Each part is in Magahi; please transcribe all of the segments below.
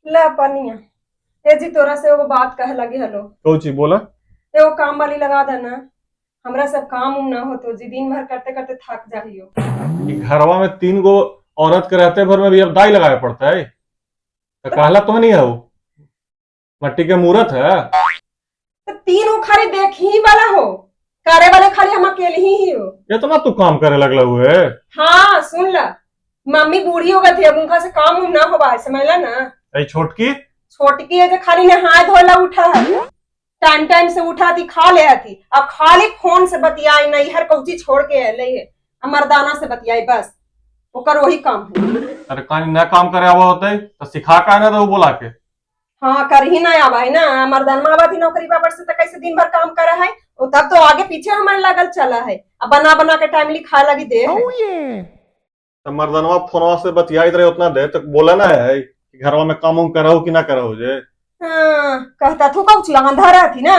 ले पनिया। ए जी, तोरा से एगो बात कहे लगी हलो। कौ चीज बोला? एगो काम वाली लगा देना, हमरा सब काम उम ना होतो जी, दिन भर करते करते थक जाहियो। कि घरवा में 3 गो औरत के रहते भर में भी अब दाई लगावे पड़ता है, तो कहला तो नहीं है वो मट्टी के मूरत है। तो 3 गो खाली देखी वाला हो, करे वाले खाली हम अकेले ही हो। इतना तू काम करे लगला हुए? हाँ सुन ला, मम्मी बूढ़ी हो गई थी, अब उनका से काम उम ना होवा है, समझला ना। ऐ छोटकी? छोटकी है जो खाली नहाए धोला उठा है, टाइम टाइम से उठा थी, खा ले थी, अब खाली फोन से बतियाई नहीं, हर कौची छोड़ के अले है, अब मर्दाना से बतियाई बस, ओकर वही काम है। अरे कहीं ना काम करे आवा होते तो सिखा का ना तो बोला के। हाँ कर ही ना आवा है ना, मर्दाना आवा थी नौकरी बाबर से तो कैसे दिन भर काम करे है, वो तब तो आगे पीछे हमारे लागल चला है, अब बना बना के टाइमली खा लगी दे है। तो मर्दनवा फोनवा से बतियाई रहे उतना देर तक बोला ना है कि घरवा में काम उम कराओ कि ना कराओ जे। हाँ, कहता तू कौची आंधा रही ना,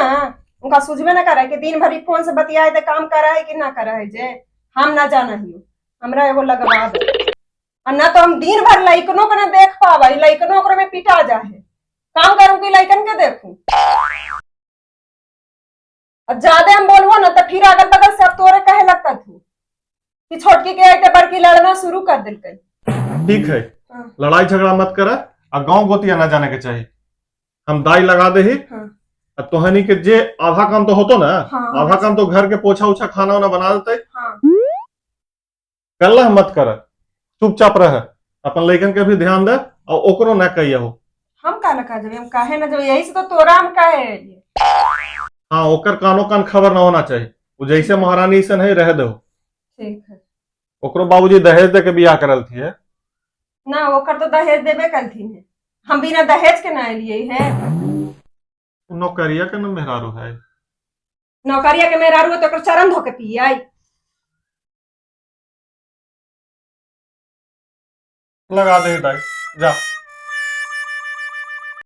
उनका सूझबे ना करे कि दिन भर फोन से बतियाए तो काम करा है कि ना करा है जे, हम ना जाना ही, हमरा एगो लगवा दे, और ना तो हम दिन भर लइकनो के ना देख पावा, लइकनो ओकरे में पिटा जाहे, काम करूं कि लइकन के देखूं। और ज्यादा हम बोलबो ना तो फिर अगल बगल सब तोरे कहे लगता तू कि छोटकी के आते बड़की लड़ना शुरू कर दिलकै। ठीक है, हाँ। लड़ाई झगड़ा मत कर, और गांव गोतिया ना जाने के चाहिए, हम दाई लगा दे ही। हाँ। और तोहनी के जे आधा काम तो होतो ना, हाँ। आधा काम तो घर के पोछा उछा खाना वाना बना देते। हाँ। कल्ला मत कर, चुपचाप रह, अपन लइकन के भी ध्यान दे और ओकरो ना कहिया हो। हम का ना कह जबे, हम काहे ना जबे, यही से तो तोरा हम काहे अइलिए। हाँ, ओकर कानो कान खबर ना होना चाहिए, वो जैसे महारानी ऐसन है रह दो। ठीक है। ओकरो बाबूजी दहेज दे के बियाह करल थी है। ना ओकर तो दहेज देबे करथिन है, हम बिना दहेज के ना अलिए है। नौकरिया के ना मेहरारू है। नौकरिया के मेहरारू है तो ओकर चरण धो के पियाई। लगा दे दाई, जा।